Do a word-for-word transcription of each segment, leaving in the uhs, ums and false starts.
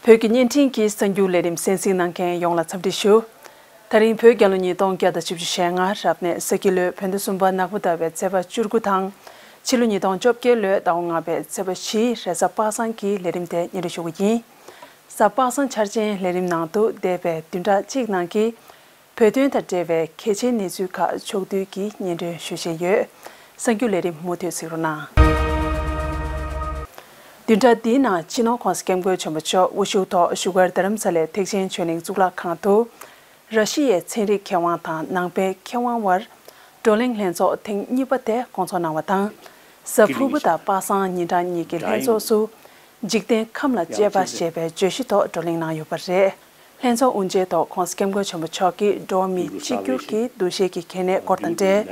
བོད་ཀྱི་བརྙན་འཕྲིན་གྱི་གསར་འགྱུར་ལས་རིམ་གསན་གཟིགས་གནང་མཁན་ཡོངས་ལ་འཚམས་འདྲི་ཞུ། ད་རིང་བོད་རྒྱལ་ལོ་ཉིས་སྟོང་བརྒྱ་དང་བཞི་བཅུ་ཞེ་ལྔ་རབ་གནས་ས་ཁྱི་ལོའི་བོད་ཟླ་གསུམ་པ་ནག་པོ་ཟླ་བའི་ཚེས་པ་བཅུ་དགུ་དང་། ཕྱི་ལོ་ཉིས་སྟོང་བཅོ་བརྒྱད་ལོའི་ཟླ་བ་ལྔ་པའི་ཚེས་པ་བཞི་རེས་གཟའ་པ་སངས་ཀྱི་ལས་རིམ་དེ་སྙན་སྒྲོན་ཞུ་གི་ཡིན། གཟའ་པ་སངས་འཆར་ཅན་ལས་རིམ་ནང་དུ་འདས་པའི་བདུན་ཕྲག་གཅིག་ནང་གི་བོད་དོན་དང་འབྲེལ་བའི་གལ་ཆེའི་གནས་ཚུལ་ཁག་ཕྱོགས་བསྡུས་ཀྱིས་སྙན་སྒྲོན་ཞུ་བཞིན་ཡོད། གསར་འགྱུར་ལས་རིམ་མུ་མཐུད་གཟིགས་རོགས་གནང་། བདུན་ཕྲག་འདིའི་ནང་སྤྱི་ནོར་༸གོང་ས་༸སྐྱབས་མགོན་ཆེན་པོ་མཆོག་དབུ་བཞུགས་ཐོག་བཞུགས་སྒར་རྡ་རམ་ས་ལའི་ཐེག་ཆེན་ཆོས་གླིང་གཙུག་ལག་ཁང་དུ། ར་ཤི་ཡའི་ཚན་རིག་མཁས་དབང་དང་ནང་པའི་མཁས་དབང་དབར་བགྲོ་གླེང་ལྷན་ཚོགས་ཐེངས་གཉིས་པ་དེ་སྐོང་ཚོགས་གནང་བ་དང་། གཟའ་ཕུར་བུ་དང་པ་སངས་ཉིན་གྲངས་གཉིས་ཀྱི་ལྷན་ཚོགས་སུ། འཇིག་རྟེན་ཁམས་ལ་གཅེས་པ་ཞེས་པའི་བརྗོད་གཞི་ཐོག་བགྲོ་གླེང་གནང་ཡོད་པ་རེད། ལྷན་ཚོགས་དབུ་འབྱེད་ཐོག་༸གོང་ས་༸སྐྱབས་མགོན་ཆེན་པོ་མཆོག་གིས་འགྲོ་བ་མི་གཅིག་གྱུར་གྱི་འདུ་ཤེས་ཀྱི་གལ་གནད་སྐོར་དང་འབྲེལ།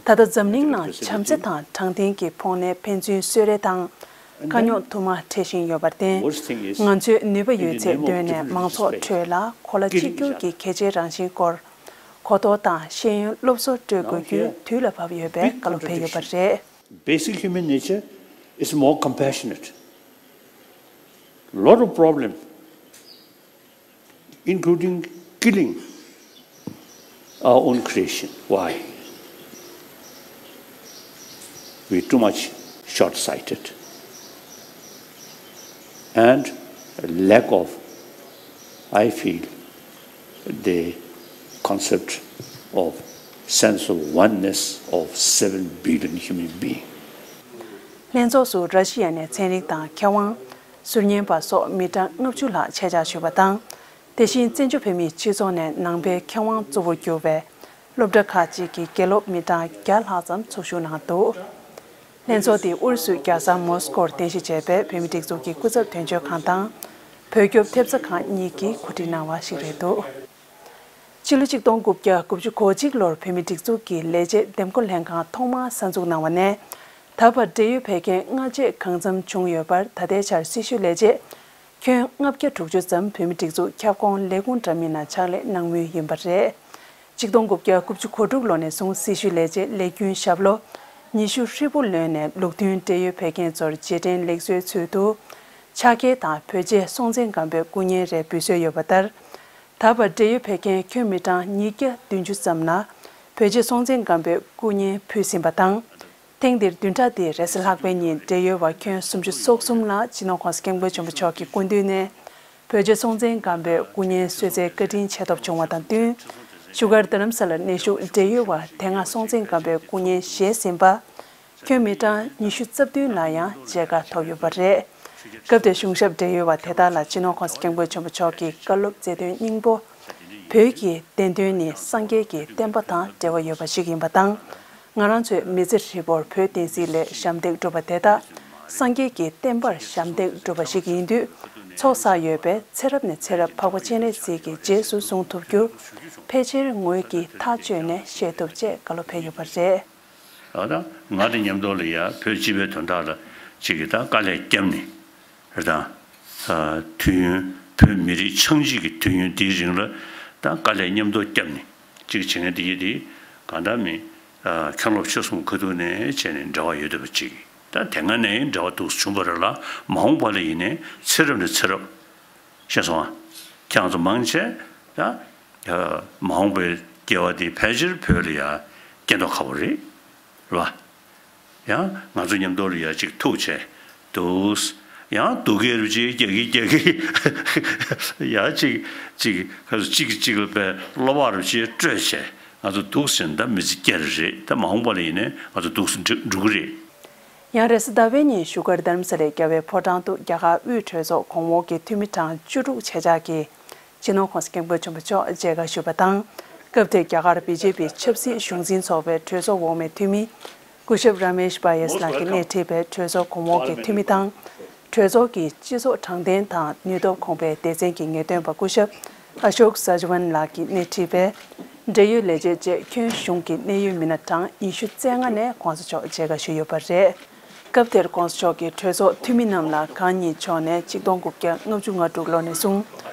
ད་ལྟ་འཛམ་གླིང་ནང་བྱམས་བརྩེ་དང་དྲང་བདེན་གྱི་ཕོངས་སྣེ་ཕན་ཚུན་གསོད་རེས་དང་། དཀའ་རྙོག་དུ་མ་འཕྲད་བཞིན་ཡོད་པར་བརྟེན། ང་ཚོས་ནུས་པ་ཡོད་ཚད་བཏོན་ནས་མང་ཚོགས་ཁྲོད་ལ་གོ་ལ་གཅིག་གྱུར་གྱི་གལ་ཆེའི་རང་བཞིན་སྐོར་གོ་རྟོགས་དང་ཤེས་ཡོན་སློབ་གསོ་སྤྲོད་དགོས་རྒྱུ་དུས་ལ་བབ་ཡོད་པའི་བཀའ་སློབ་ཕེབས་ཡོད་པ་རེད། Basic human nature is more compassionate. Lot of problem, including killing our own creation. Why? We're too much short-sighted and lack of, I feel, the concept of sense of oneness of seven billion human being. ལྷན་ཚོགས་སུ་ར་ཤི་ཡ་ནས་ཚན་རིག་དང་མཁས་དབང་། ཟུར་ཉན་པ་སོགས་མི་གྲངས་ལྔ་བཅུ་ལྷག་ཆེད་བཅར་ཞུས་པ་དང་། དེ་བཞིན་བཙན་བྱོལ་བོད་མིའི་སྤྱི་ཚོགས་ནས་ནང་པའི་མཁས་དབང་གཙོ་བོར་གྱུར་བའི་སློབ་གྲྭ་ཁག་ཅིག་གི་དགེ་སློབ་མི་གྲངས་བརྒྱ་ལྷག་ཙམ་ཚོགས་ཞུགས་གནང་འདུག་ལྷན་ཚོགས་དེ་ཨུ་རུ་སུའི་རྒྱལ་ས་མོ་སི་ཀོར་རྟེན་གཞི་བྱས་པའི་བོད་མིའི་སྒྲིག་འཛུགས་ཀྱི་སྐུ་ཚབ་དོན་གཅོད་ཁང་དང་། བོད་སྐྱོབ་ཐེབས་རྩ་ཁང་གཉིས་ཀྱིས་གོ་སྒྲིག་གནང་བ་ཞིག་རེད་འདུག་ཕྱི་ལོ་ཆིག་སྟོང་དགུ་བརྒྱ་དགུ་བཅུ་གོ་གཅིག་ལོར་བོད་མིའི་སྒྲིག་འཛུགས་ཀྱི་ལས་བྱེད་འདེམས་བསྐོ་ལྷན་ཁང་ཐོག་མར་གསར་འཛུགས་གནང་བ་ནས། ད་བར་འབྲེལ་ཡོད་བོད་མཁན་སྔ་རྗེས་གང་འཚམ་བྱུང་ཡོད་པར་ད་ལྟའི་ཆར་སྲི་ཞུ་ལས་བྱེད་ཁྱོན་ལྔ་བརྒྱ་དྲུག་ཅུ་ཙམ་བོད་མིའི་སྒྲིག་འཛུགས་ཁྱབ་ཁོངས་ལས་ཁུངས་འདྲ་མིན་ནང་ཕྱག་ལས་གནང་མུས་ཡིན་པ་རེད། ཆིག་སྟོང་དགུ་བརྒྱ་དགུ་བཅུ་གོ་དྲུག་ལོ་ནས་བཟུང་སྲི་ཞུ་ལས་བྱེད་ལས་རྒྱུན་ཞབས་ལོ་ཉི་ཤུ་ཧྲིལ་པོ་ལོན་ནས་ལུགས་མཐུན་འབྲེལ་ཡོད་བོད་མཁན་ཚོར་རྗེས་དྲན་ལེགས་གསོའི་ཚུལ་དུ། ཕྱག་འཁྱེར་དང་བོད་རྗེ་སྲོང་བཙན་སྒམ་པོའི་སྐུ་བརྙན་རེ་འབུལ་སྲོལ་ཡོད་པ་ལྟར། ད་བར་འབྲེལ་ཡོད་བོད་མཁན་ཁྱོན་མི་གྲངས་ཉིས་བརྒྱ་བདུན་ཅུ་ཙམ་ལ་བོད་རྗེ་སྲོང་བཙན་སྒམ་པོའི་སྐུ་བརྙན་ཕུལ་ཟིན་པ་དང་། ཐེངས་འདིར་བདུན་ཕྲག་འདིའི་རེས་གཟའ་ལྷག་པའི་ཉིན་འབྲེལ་ཡོད་པ་ཁྱོན་སུམ་ཅུ་སོ་གསུམ་ལ་སྤྱི་ནོར་༸གོང་ས་༸སྐྱབས་མགོན་ཆེན་པོ་མཆོག་གི་སྐུ་མདུན་ནས་བོད་རྗེ་སྲོང་བཙན་སྒམ་པོའི་སྐུ་བརྙན་གསོལ་སྩལ་བཀའ་དྲིན་ཆེ་ཐོབ་བྱུང་བ་དང་བསྟུན། བཞུགས་སྒར་རྡ་རམ་ས་ལར་གནས་བཞུགས་འབྲེལ་ཡོད་པ་དེ་སྔ་སྲོང་བཙན་སྒམ་པོའི་སྐུ་བརྙན་བཞེས་ཟིན་པ། ཁྱོན་མི་གྲངས་ཉི་ཤུ་རྩ་བདུན་ལ་ཡང་མཇལ་ཁ་ཐོབ་ཡོད་པ་རེད། སྐབས་དེར་གཞུང་ཞབས་འབྲེལ་ཡོད་པ་དེ་དག་ལ་སྤྱི་ནོར་༸གོང་ས་༸སྐྱབས་མགོན་ཆེན་པོ་མཆོག་གིས་བཀའ་སློབ་སྩལ་དོན་སྙིང་པོ། བོད་ཀྱི་བདེན་དོན་ནི་སངས་རྒྱས་ཀྱི་བསྟན་པ་དང་འབྲེལ་བ་ཡོད་པ་ཞིག་ཡིན་པ་དང་། ང་རང་ཚོས་མི་ཚེ་ཧྲིལ་པོར་བོད་བསྟན་སྲིད་ལས་ཞབས་འདེགས་སྒྲུབ་པ་དེ་དག་སངས་རྒྱས་ཀྱི་བསྟན་པར་ཞབས་འདེགས་སྒྲུབ་པ་ཞིག་ཡིན་དུས། ཚོགས་བསགས་ཡོད་པས་ཚེ་རབས་ནས་ཚེ་རབས་འཕགས་པ་སྤྱན་རས་གཟིགས་ཀྱི་རྗེས་སུ་བཟུང་ཐུབ་རྒྱུར་ཕལ་ཆེར་ངོས་ཀྱིས་ཐག་གཅོད་ནས་བཤད་ཐུབ་ཅེས་བཀའ་སློབ་ཕེབས་ཡོད་པ་རེད། ཨ་ད་ང་དང་མཉམ་དུ་ལ་ཡ་བོད་སྤྱི་པའི་དོན་དག་ལ་གཅིག་གིས་ད་དཀའ་ལས་བརྒྱབ་ནས་རེད་ད། ཨ་དུས་ཡུན་བོད་མི་རིགས་ཆགས་འཇིག་གི་དུས་ཡུན་འདིའི་རིང་ལ་ད་དཀའ་ལས་མཉམ་དུ་བརྒྱབ་ནས་གཅིག་བྱེད་མཁན་དེ་ཡིན་དེ་གང་འདྲ་མིན། ཨ་མཁན་སློབ་ཆོས་གསུམ་ཁ་ཐུག་ནས་བྱས་ནས་འབྲེལ་བ་ཡོད་བསྡད་པ་གཅིག་ད་དེ་སྔ་ནས་འབྲེལ་བ་འདུག་བྱུང་བ་རེད་ལ་མ་འོངས་པ་ལ་ཡིན་ནའི་ཚེ་རབས་ནས་ཚེ་རབས། ཤེས་སོང་ཨ། ཁྱེད་རང་ཚོ་མང་ཆེ་ད་མ་འོངས་པའི་སྐྱེ་བ་དེ་ཕལ་ཆེར་བོད་ལ་ཡ་སྐྱེ་མདོག་ཁ་པོ་རེད། རེད་བ། ཡང་ང་ཚོ་མཉམ་དུ་ལ་ཡ་གཅིག་ཐུག་བྱས་འདུག་ཡང་སྡུག་སྐད་རུ་ཅིག་རྒྱག་གི་རྒྱག་གི་ཡ་གཅིག་གཅིག་ག་ཚོད་གཅིག་གིས་གཅིག་ལ་པའི་བློ་བག་རུ་ཅིག་སྤྲོད་བྱས་ང་ཚོ་འདུག་ཟེར་ད་མི་ཚེ་སྐྱེལ་རེད། ད་མ་འོངས་པ་ལ་ཡིན་ནའི་ང་ཚོ་འདུག་ཟེར་འགྲིག་འགྲོ་གི་རེད། ཡང་རེས་གཟའ་ཟླ་བའི་ཉིན་བཞུགས་སྒར་རྡ་རམ་ས་ལའི་རྒྱལ་བའི་ཕོ་བྲང་དུ་རྒྱ་གར་དབུས་གྲོས་ཚོགས་གོང་འོག་གི་འཐུས་མི་གྲངས་བཅུ་དྲུག་ཆེད་བཅར་གྱིས་སྤྱི་ནོར་༸གོང་ས་༸སྐྱབས་མགོན་ཆེན་པོ་མཆོག་མཇལ་ཁ་ཞུས་པ་དང་། སྐབས་དེར་རྒྱ་གར་བི་ཇེ་པི་ཆབ་སྲིད་གཞུང་འཛིན་ཚོགས་པའི་གྲོས་ཚོགས་འོག་མའི་འཐུས་མི་སྐུ་ཞབས་ར་མེཤ་བྷ་ཡེས་ལགས་ཀྱིས་སྣེ་ཁྲིད་པའི་གྲོས་ཚོགས་གོང་འོག་གི་འཐུས་མི་དང་། གྲོས་ཚོགས་ཀྱི་སྤྱི་ཚོགས་དྲང་བདེན་དང་ནུས་སྟོབས་གོང་འཕེལ་སྡེ་ཚན་གྱི་ངེས་སྟོན་པ་སྐུ་ཞབས་ཨ་ཤོག་ས་ཇི་ཝན་ལགས་ཀྱིས་སྣེ་ཁྲིད་པའི་འབྲེལ་ཡོད་ལས་བྱེད་བཅས་ཁྱོན་གཞུང་གི་གནད་ཡོད་མི་སྣ་གྲངས་ཉི་ཤུ་རྩ་ལྔ་ནས་༸གོང་ས་མཆོག་མཇལ་ཁ་ཞུས་ཡོད་པ་རེད། སྐབས་དེར་༸གོང་ས་མཆོག་གིས་གྲོས་ཚོགས་འཐུས་མི་རྣམས་ལ་གང་ཉིད་མཆོག་ནས་ཆིག་སྟོང་དགུ་བརྒྱ་ལྔ་བཅུ་ང་དྲུག་ལོ་ནས་བཟུང་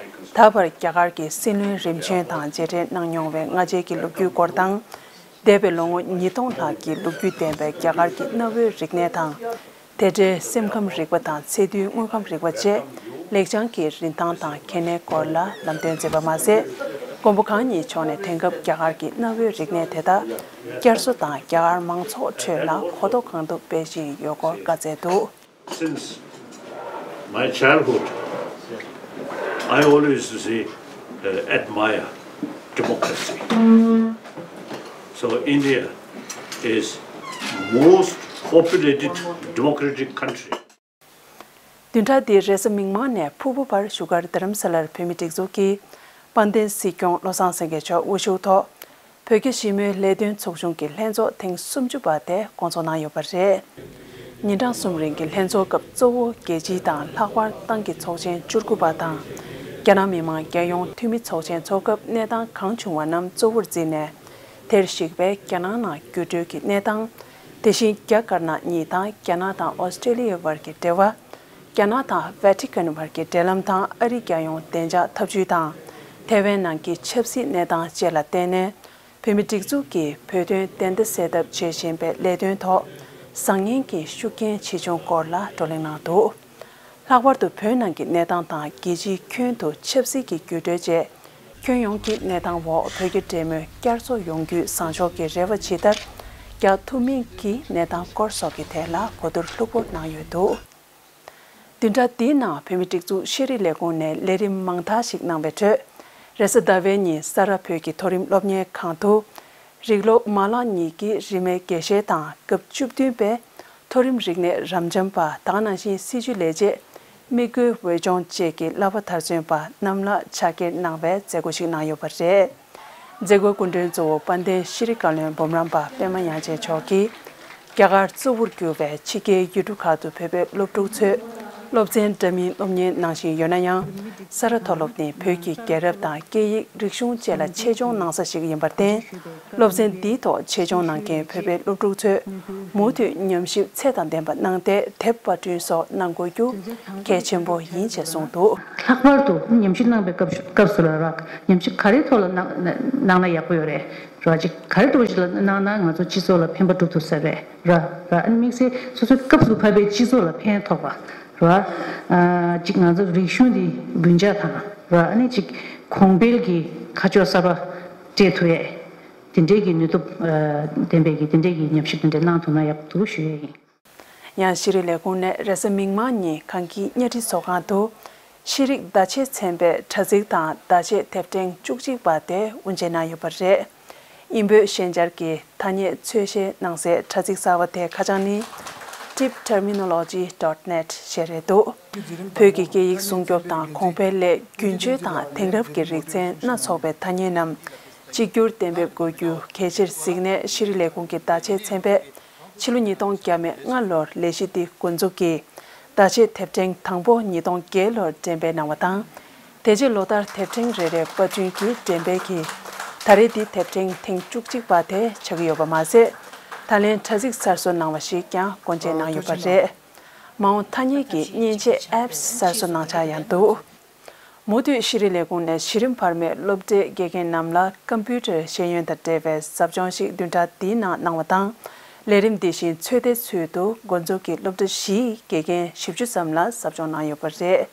ད་བར་རྒྱ་གར་གྱི་སྲིད་བློན་རིམ་བྱོན་དང་མཇལ་འཕྲད་གནང་མྱོང་བའི་སྔ་རྗེས་ཀྱི་ལོ་རྒྱུས་སྐོར་དང་། འདས་པའི་ལོ་ངོ་ཉིས་སྟོང་ལྷག་གི་ལོ་རྒྱུས་ལྡན་པའི་རྒྱ་གར་གྱི་གནའ་བོའི་རིག་གནས་དང་། དེ་འབྲེལ་སེམས་ཁམས་རིག་པ་དང་ཚད་རྡུལ་དངོས་ཁམས་རིག་པ་བཅས་ ལེགས་བྱང་གི་རིན་ཐང་དང་གལ་གནད་སྐོར་ལ་ལམ་སྟོན་མཛད་པ་མ་ཟད། མགོན་པོ་གང་ཉིད་མཆོག་ནས་དེང་སྐབས་རྒྱ་གར་གྱི་གནའ་བོའི་རིག་གནས་དེ་དག་བསྐྱར་གསོ་དང་རྒྱ་གར་མང་ཚོགས་ཁྲོད་ལ་གོ་རྟོགས་གང་ཐུབ་སྤེལ་བཞིན་ཡོད་སྐོར་བཀའ་སྩལ་འདུག། Since my childhood, I always used to say, uh, admire democracy. So India is most populated democratic country. བདུན་ཕྲག་འདིའི་རེས་གཟའ་མིག་དམར་ནས་ཕུར་བུ་བར་བཞུགས་སྒར་རྡ་རམ་ས་ལར་བོད་མིའི་སྒྲིག་འཛུགས་ཀྱི་དཔལ་ལྡན་སྲིད་སྐྱོང་བློ་བཟང་སེང་གེ་མཆོག་དབུ་བཞུགས་ཐོག་བོད་རྒྱ་ཞི་མོལ་ལས་དོན་ཚོགས་ཆུང་གི་ལྷན་ཚོགས་ཐེངས་སུམ་ཅུ་པ་དེ་བསྐོང་ཚོགས་གནང་ཡོད་པ་རེད། ཉིན་གྲངས་གསུམ་རིང་གི་ལྷན་ཚོགས་སྐབས་གཙོ་བོ་རྒྱལ་སྤྱིའི་དང་ལྷག་པར་ཏང་གི་ཚོགས་ཆེན་བཅུ་དགུ་པ་དང་། རྒྱ་ནག་མི་དམངས་རྒྱལ་ཡོངས་འཐུས་མི་ཚོགས་ཆེན་འཚོགས་སྐབས་གནས་སྟངས་གང་བྱུང་བ་རྣམས་གཙོ་བོར་འཛིན་ནས། དེར་གཞིགས་པའི་རྒྱ་ནག་ནང་འགྱུར་འགྲོས་ཀྱི་གནས་སྟངས། དེ་བཞིན་རྒྱ་དཀར་ནག་གཉིས་དང་རྒྱ་ནག་དང་ཨོ་སི་ཀྲེ་ལི་ཡའི་བར་གྱི་འབྲེལ་བ། རྒྱ་ནག་དང་ཝེ་ཏི་ཀན་བར་གྱི་འབྲེལ་ལམ་དང་ཨ་རིའི་རྒྱལ་ཡོངས་བདེ་འཇགས་ཐབས་ཇུས་དང་། ཐེ་ཝན་ནང་གི་ཆབ་སྲིད་གནས་སྟངས་བཅས་ལ་བརྟེན་ནས། བོད་མིའི་སྒྲིག་འཛུགས་ཀྱིས་བོད་དོན་བདེན་མཐའ་གསལ་ཐབས་བྱེད་བཞིན་པའི་ལས་དོན་ཐོག་བཟང་ངན་གྱི་ཤུགས་རྐྱེན་ཇི་བྱུང་སྐོར་ལ་བགྲོ་གླེང་གནང་འདུག། ལྷག་པར་དུ་བོད་ནང་གི་གནས་སྟངས་དང་རྒྱལ་སྤྱིའི་ཁྱོན་དུ་ཆབ་སྲིད་ཀྱི་འགྱུར་འགྲོས་བཅས་ཁྱོན་ཡོངས་ཀྱི་གནས་སྟངས་འོག་བོད་རྒྱ་འབྲེལ་མོལ་བསྐྱར་གསོ་ཡོང་རྒྱུའི་བཟང་ཕྱོགས་ཀྱི་རེ་བ་ཇི་ལྟར་རྒྱག་ཐུབ་མིན་གྱི་གནས་སྟངས་སྐོར་སོགས་ཀྱི་ཐད་ལ་གོ་བསྡུར་ལྷུག་པོ་གནང་ཡོད་འདུག། བདུན་ཕྲག་འདིའི་ནང་བོད་མིའི་སྒྲིག་འཛུགས་ཤེས་རིག་ལས་ཁུངས་ནས་ལས་རིམ་མང་དག་ཞིག་གནང་བའི་ཁྲོད། རེས་གཟའ་ཟླ་བའི་ཉིན་ས་རཱ་བོད་ཀྱི་མཐོ་རིམ་སློབ་གཉེར་ཁང་དུ། རིགས་སློབ་མ་ལག་གཉིས་ཀྱི་རིས་མེད་དགེ་བཤེས་དང་སྐབས་བཅུ་བདུན་པའི་མཐོ་རིམ་རིག་གནས་རབ་འབྱམས་པ་དེ་ག་ནང་བཞིན་སྲིད་བྱུས་ལས་བྱེད། དམིགས་བཀོད་འོས་སྦྱོང་བཅས་ཀྱི་བསླབ་པ་མཐར་སོན་པ་རྣམས་ལ་ཕྱག་འཁྱེར་གནང་བའི་མཛད་སྒོ་ཞིག་གནང་ཡོད་པ་རེད། མཛད་སྒོའི་སྐུ་མགྲོན་གཙོ་བོ་དཔལ་ལྡན་ཤེས་རིག་བཀའ་བློན་འབུམ་རམས་པ་པད་མ་དབྱངས་ཅན་མཆོག་གིས། རྒྱ་གར་གཙོ་བོར་གྱུར་བའི་ཕྱི་རྒྱལ་ཡུལ་གྲུ་ཁག་ཏུ་བོད་པའི་སློབ་ཕྲུག་ཚོས་སློབ་ཚན་འདྲ་མིན་སློབ་གཉེར་གནང་བཞིན་ཡོད་ན་ཡང་། ས་རཱ་མཐོ་སློབ་ནི་བོད་ཀྱི་རྒྱལ་རབས་དང་སྐད་ཡིག་རིག་གཞུང་བཅས་ལ་ཆེད་སྦྱོང་གནང་ས་ཞིག་ཡིན་པར་བརྟེན། སློབ་ཚན་འདིའི་ཐོག་ཆེད་སྦྱོང་གནང་མཁན་བོད་པའི་སློབ་ཕྲུག་ཚོས་མུ་མཐུད་ཉམས་ཞིབ་ཚད་དང་ལྡན་པ་གནང་སྟེ་དེབ་པར་སྐྲུན་སོགས་གནང་དགོས་རྒྱུ་གལ་ཆེན་པོ་ཡིན་ཞེས་གསུངས་འདུག། ལྷག་པར་དུ་ཉམས་ཞིབ་གནང་བའི་སྐབས་སུ་སྐབས་སུ་ལ་རག་ཉམས་ཞིབ་ག་རེའི་ཐོག་ལ་གནང་གནང་ན་ཡག་པོ་ཡོད་རེད། ར་ཅིག་ག་རེ་འདྲ་བོ་ཞིག་ལ་གནང་ན་ང་ཚོ་སྤྱི་ཚོགས་ལ་ཕན་པ་སྒྲུབ་ཐུབ་ས་རེད། ར་ར་ཨ་ནི་དམིགས་བསལ་སོ་སོའི་སྐབས་སུ་བབས་པའི་སྤྱི་ཚོགས་ལ་ཕན་ཐོགས་པ་ར། ཨ་ཅིག་ང་ཚོ་རིག་གཞུང་འདི་རྒྱུན་འཇགས་དང་ར་ཨ་ནི་ཅིག་གོང་འཕེལ་གྱི་ཁ་ཕྱོགས་གསར་པ་སྤྲད་ཐུབ་ཡས་དེ་འདྲའི་གི་ནུས་སྟོབས་ཨ་ལྡན་པའི་གི་དེ་འདྲའི་གི་ཉམས་ཞིབ་དེ་འདྲ་གནང་ཐུབ་ན་ཡག་པོ་འདུག་ཞུ་ཡས་ཡིན། ཡང་ཤེས་རིག་ལས་ཁུངས་ནས་རེས་གཟའ་མིག་དམར་ཉིན་གངས་སྐྱིད་གཉའ་ཁྲི་ཚོགས་ཁང་དུ། ཤེས་རིག་བརྡ་ཆད་ཚན་པའི་དྲ་ཚིགས་དང་བརྡ་ཆད་དེབ་ཕྲེང་བཅུ་གཅིག་པ་དེ་དབུ་འབྱེད་གནང་ཡོད་པ་རེད། དབྱིན་བོད་ཤན་སྦྱར་གྱི་ཐ་སྙད་ཚོས་གཞི་ནང་གསལ་དྲ་ཚིགས་གསར་པ་དེའི་ཁ་བྱང་ནི། tibterminology dot net ཞེས་རེད་འདུག། བོད་ཀྱི་སྐད་ཡིག་སྲུང་སྐྱོབ་དང་གོང་འཕེལ་སླད་རྒྱུན་སྤྱོད་དང་དེང་རབས་ཀྱི་རིག་ཚན་སྣ་ཚོགས་པའི་ཐ་སྙད་རྣམས་གཅིག་གྱུར་གཏན་འབེབས་དགོས་རྒྱུ་གལ་ཆེར་གཟིགས་ནས་ཤེས་རིག་ལས་ཁུངས་ཀྱི་བརྡ་ཆད་ཚན་པས། ཕྱི་ལོ་ཉིས་སྟོང་བརྒྱ་མེད་ལྔ་ལོར་ལས་གཞི་འདི་འགོ་འཛུགས་ཀྱིས་བརྡ་ཆད་དེབ་ཕྲེང་དང་པོ་ཉིས་སྟོང་བརྒྱད་ལོར་འགྲེམས་སྤེལ་གནང་བ་དང་། དེ་རྗེས་ལོ་ལྟར་དེབ་ཕྲེང་རེ་རེ་པར་སྐྲུན་གྱིས་འགྲེམས་སྤེལ་གྱིས། ད་རེས་འདི་དེབ་ཕྲེང་ཐེངས་བཅུ་གཅིག་པ་དེ་ཆགས་ཀྱི་ཡོད་པ་མ་ཟད། ད་ལན་དྲ་ཚིགས་གསར་བཟོ་གནང་བ་ཞིག་ཀྱང་སྐོང་འབྱེད་གནང་ཡོད་པ་རེད། མ་འོངས་ཐ་སྙད་ཀྱི་མཉེན་ཆས་apps་གསར་བཟོ་གནང་འཆར་ཡང་འདུག། མུ་མཐུད་ཤེས་རིག་ལས་ཁུངས་ནས་གཞི་རིམ་བར་མའི་སློབ་གྲྭའི་དགེ་རྒན་རྣམས་ལ་ཀམ་པུ་ཊར་ཤེས་ཡོན་དང་འབྲེལ་བའི་ཟབ་སྦྱོང་ཞིག་བདུན་ཕྲག་འདིའི་ནང་གནང་བ་དང་། ལས་རིམ་འདི་བཞིན་ཚོད་ལྟའི་ཚུལ་དུ་འགོ་འཛུགས་ཀྱིས་སློབ་གྲྭ་བཞིའི་དགེ་རྒན་བཞི་བཅུ་ཙམ་ལ་ཟབ་སྦྱོང་གནང་ཡོད་པ་རེད།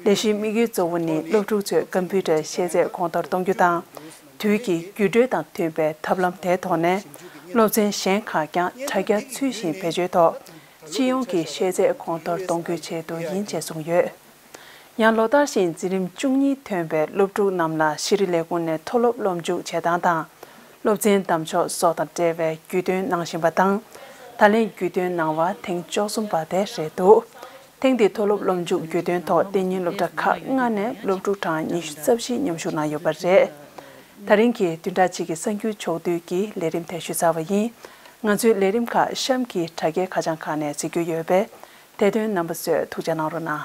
ལས་གཞིའི་དམིགས་ཡུལ་གཙོ་བོ་ནི་སློབ་ཕྲུག་ཚོས་ཀམ་པུ་ཊར་ཤེས་ཚད་གོང་མཐོར་གཏོང་རྒྱུ་དང་། དུས་ཀྱི་འགྱུར་འགྲོས་དང་མཐུན་པའི་ཐབས་ལམ་དེའི་ཐོག་ནས། སློབ་ཚན་གཞན་ཁག་ཀྱང་དྲ་རྒྱ་ཚུལ་བཞིན་བེད་སྤྱོད་ཐོག་སྤྱི་ཡོངས་ཀྱི་ཤེས་ཚད་གོང་མཐོར་གཏོང་རྒྱུའི་ཆེད་དུ་ཡིན་ཅེས་གསུངས་ཡོད། ཡང་ལོ་ལྟར་བཞིན་འཛིན་རིམ་བཅུ་གཉིས་ཐོན་པའི་སློབ་ཕྲུག་རྣམས་ལ་ཤེས་རིག་ལས་ཁུངས་ནས་མཐོ་སློབ་སློབ་འཇུག་བྱེད་སྟངས་དང་། སློབ་ཚན་བདམས་ཕྱོགས་སོགས་དང་འབྲེལ་བའི་རྒྱུས་སྟོན་གནང་བཞིན་པ་དང་། ད་ལན་རྒྱུས་སྟོན་གནང་བ་ཐེངས་བཅུ་གསུམ་པ་དེ་རེད་འདུག། ཐེངས་འདིའི་མཐོ་སློབ་སློབ་འཇུག་རྒྱུས་སྟོན་ཐོག་དེ་ཉིན་སློབ་གྲྭ་ཁག་ལྔ་ནས་སློབ་ཕྲུག་གྲངས་ཉི་ཤུ་རྩ་བཞི་མཉམ་ཞུགས་གནང་ཡོད་པ་རེད། ད་རིང་གི་བདུན་ཕྲག་གཅིག་གི་གསར་འགྱུར་ཕྱོགས་བསྡུས་ཀྱི་ལས་རིམ་དེ་ཞུས་ཚར་བ་ཡིན། ང་ཚོའི་ལས་རིམ་ཁག་གཤམ་གྱི་དྲ་རྒྱའི་ཁ་བྱང་ཁག་ནས་གཟིགས་རྒྱུ་ཡོད་པས། དེ་དོན་རྣམ་པ་ཚོས་ཐུགས་ཅག་གནང་རོགས་གནང་།